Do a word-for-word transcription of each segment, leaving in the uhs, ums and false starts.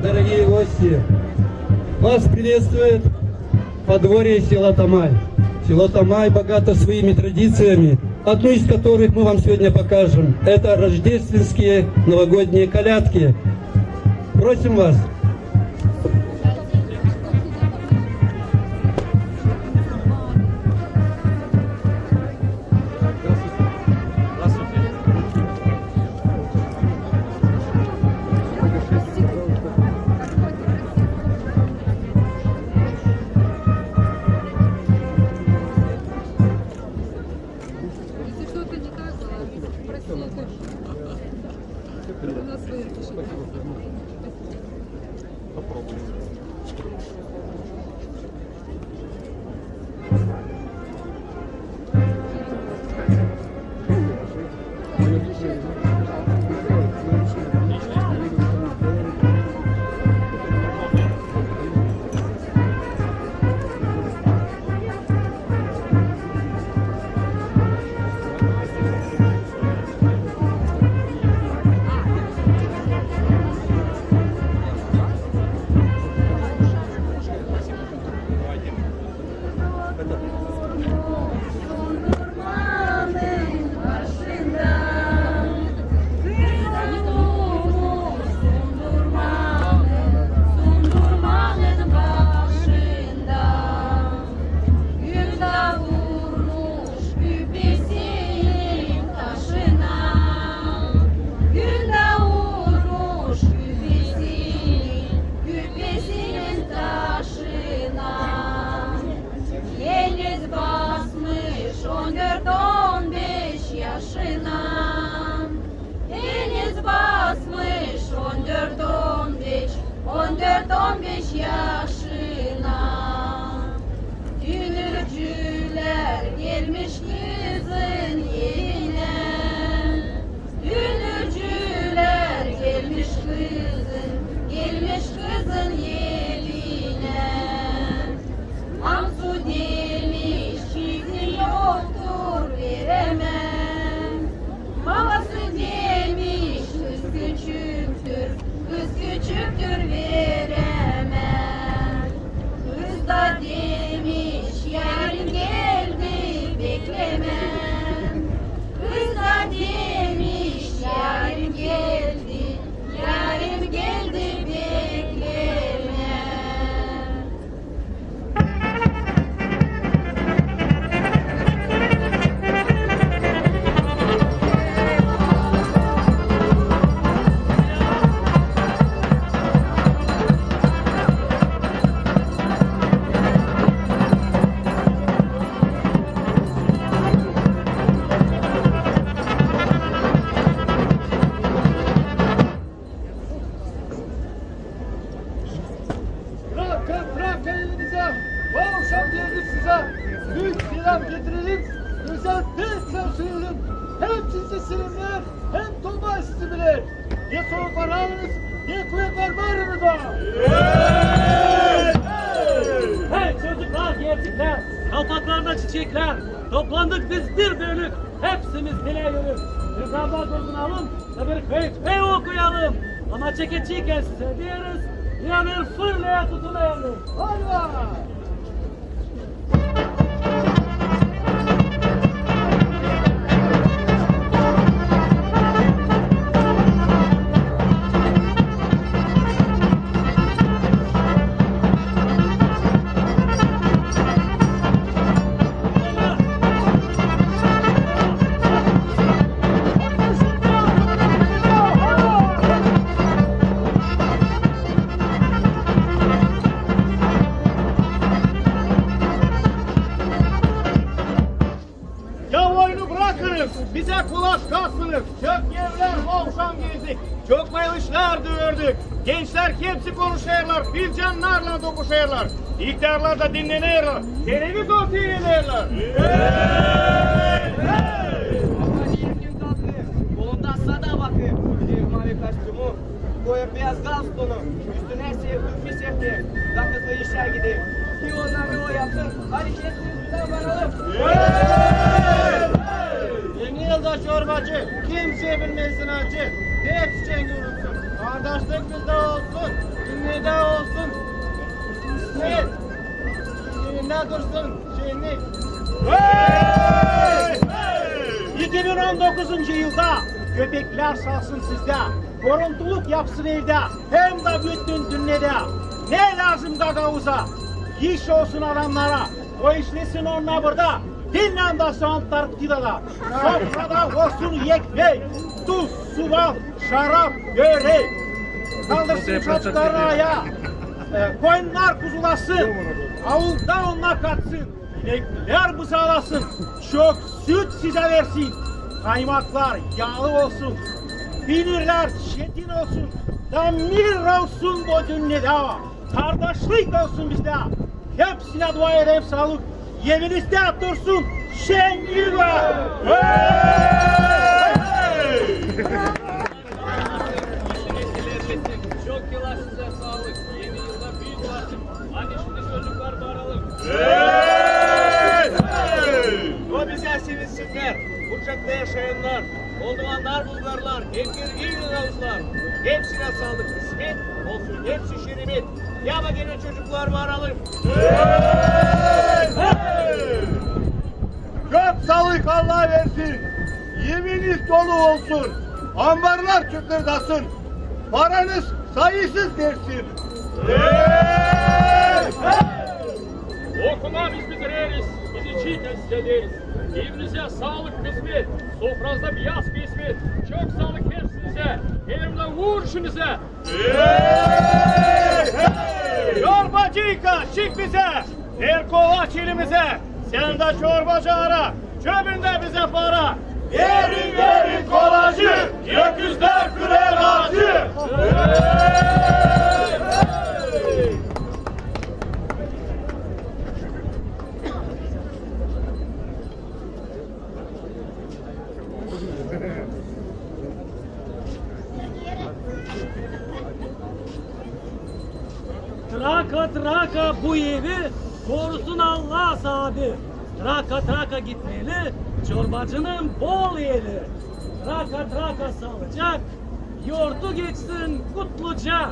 Дорогие гости, вас приветствует подворье села Тамай. Село Тамай богато своими традициями, одну из которых мы вам сегодня покажем. Это рождественские новогодние колядки. Просим вас. Если что-то не так, простите. У нас свои решения. Gün da vurmuş küpesinin taşına, gün da vurmuş küpesinin, küpesinin taşına. Deniz basmış on dört, on beş yaşına. Deniz basmış on dört, on beş, on dört, on beş yaşına. Dünürcüler gelmiş kızın evine. Dünürcüler gelmiş kızın, gelmiş kızın evine. Hamsu demiş, kızım yoktur, veremem. Babası demiş, kız küçüktür, kız küçüktür, veremem. Kız da demiş, yarım geldi, beklemem. Kız da demiş, yarım geldi, yarım geldi, beklemem. Trakya, Trakya ilimize, bu akşam geldik size. Büük selam getirelim, özel pek sevinelim. Hem sizi sevindirir, hem Tamay sizi biler. Ne sorunlar varınız, ne kuvetler var mı da? Hey çocuklar, gençlikler, kalpaklarda çiçekler, toplandık biz bir bölük, hepsimiz bile yürü. Rızada bulunalım, da bir heyfey okuyalım. Ama çekeceyken size diyoruz, ya bir fırlaya tutunalım. Haydi! Ya oyunu bırakınız, bize kulak asınız. Çok yerlär bu akşam gezdik, çok bayılışlar da gördük. Gençlär hepsi konuşêrlar, filcannarlan dokuşêrlar. İhtärlar da dinlenerlär, televizor seyredärlär. Kolunda sada bakêr, bir mavi kostümü, koyêr beyaz galstunu, üstünä se-, üfü serter, da hızlı işä gider. Ki onnar o yapsın, hadi hepsini birden varalım. Yeni yılda çorbacı, kimsey bilmesin acı, hepsi çengi vurulsun. Kardaşlık bizdä olsun, dünnedä olsun. İsmet, dünnedä dursun şenlik. İki bin on dokuzuncu yılda köpeklär salsın sizdä, koruntuluk yapsın evdä, hem dä bütün dünnedä. Ne lääzım Gagauza? İş olsun adamnara. O işlesin onnar burada, Finlandiyada, Antarktidada. Sofrada olsun ekmek, tuz, suval, şarap, börek. Kaldırsın çocukları ayaa. E, koyunnar kuzulasın, avulda onnar katsın, ineklär bızaalasın. Çok süt sizä versin, kaymaklar yaalı olsun, pinnirlär çetin olsun, da mir olsun bu dünnedä. Kardaşlık olsun bizdä. Hepsinä dua ederim saalık. Evinizdä dursun şenlik. Hey! Hey! Çok yıllar sizä saalık. Eni yılda büük varlık. Hadi şindi çocuklar baaralım. Hey! Hey! O bizä sevinsinner, Burçakta yaşayannar, moldovaannar, bulgarlar hem gergin gagauzlar. Hepsinä saalık, kısmet olsun, hepsi şerebet. Ya bak, genä çocuklar baaralım. Hey! Hey! Çok saalık Allah versin. Eviniz dolu olsun. Ambarlar çıkırdasın. Paranız sayısız dersin. Hey! Hey! Okuma biz bitireriz, biz için sizä deriz. Evinizä saalık, kısmet, sofranızda biyaz kesmet. Çok saalık hepsinizä, hem dä uur işinizä. Hey! Hey! Çorbacıyka, çık bizä, ver kolaç elimizä. Sän dä çorbacı ara, çöbündä bizä para. Verin, verin kolacı, öküzlär kırêr aacı. Hey! Hey! Traka, traka bu evi korusun Allah saabi. Traka, traka gitmeli çorbacının bol eli. Traka, traka saalıcak, yortu geçsin kutluca.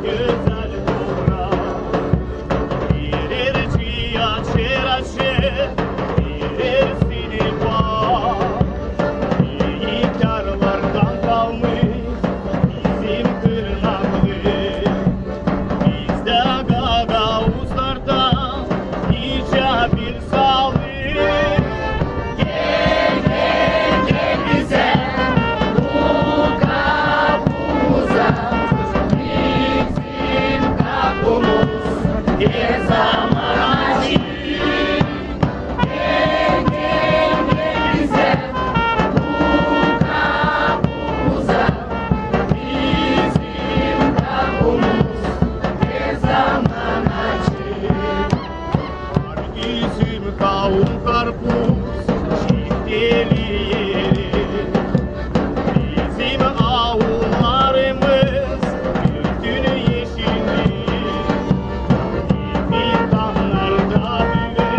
Gözäl toprak, bir erçi açer açer, bir ersini bak. İyi karlardan kalmış bizim tırnaklı, bizdä gagauzlardan nicä bir Gel, gel, gel bizä, bu kapumuza. Bizim kapumuz herzaman açık. Gel, gel, gel bizä, bu kapumuza. Bizim kapumuz herzaman açık. Üzüm, kavun, karpuz çifteli yeri. Bizim aullarımız bütün eşildi. Fidanlarda büü,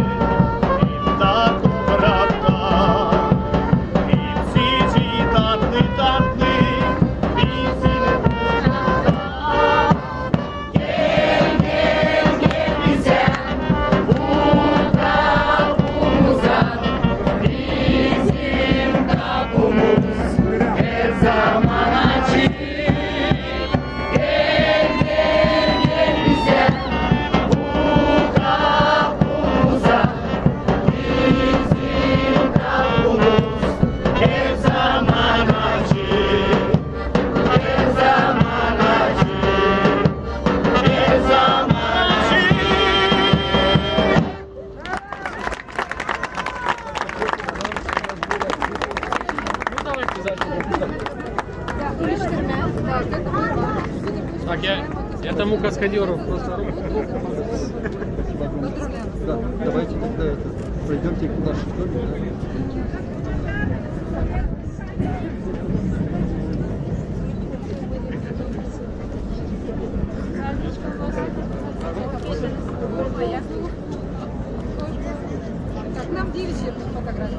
hem dä toprakta. Hepsi tatlı tatlı bizim toprakta. Gel, gel, gel bizä, bu kapumuza. Bizim kapumuz herzaman açık. Gel, gel, gel bizä, bu kapumuza. Bizim kapumuz herzaman açık. Herzaman açık. Herzaman açık. Так, я этому каскадёру просто руку. Да, давайте тогда это, пойдёмте к нашей Томе, да? Так, нам девичьи фотографии.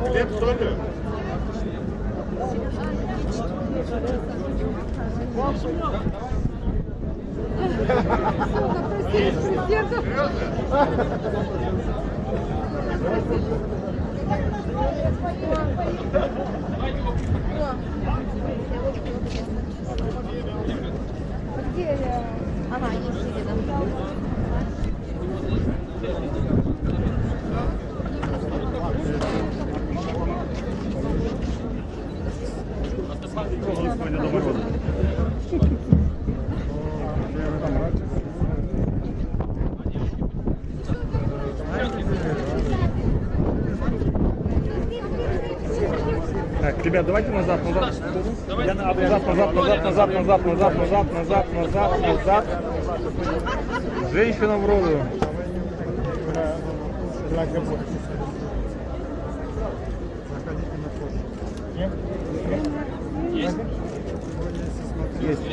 Хлеб, что ли? Где, э, ага, есть, видно. Так, ребят, давайте назад, назад. Назад, назад, назад. Женщина в роллы. Заходите на площадь. Нет? Есть? Есть.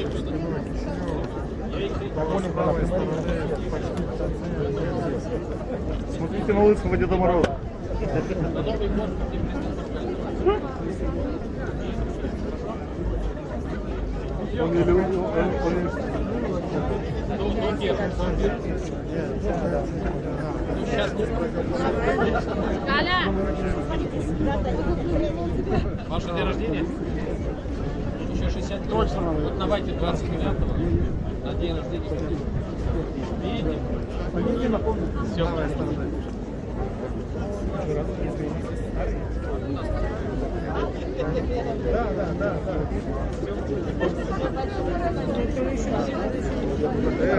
По полю правой стороны почти в конце. Смотрите на улицу Дедомороза. Он или у-, он, он или Ваше день рождения? Ещё шестьдесят. Точно надо. Вот давайте двадцать девятого на день рождения. Видите? Всё. Да, да, да, да.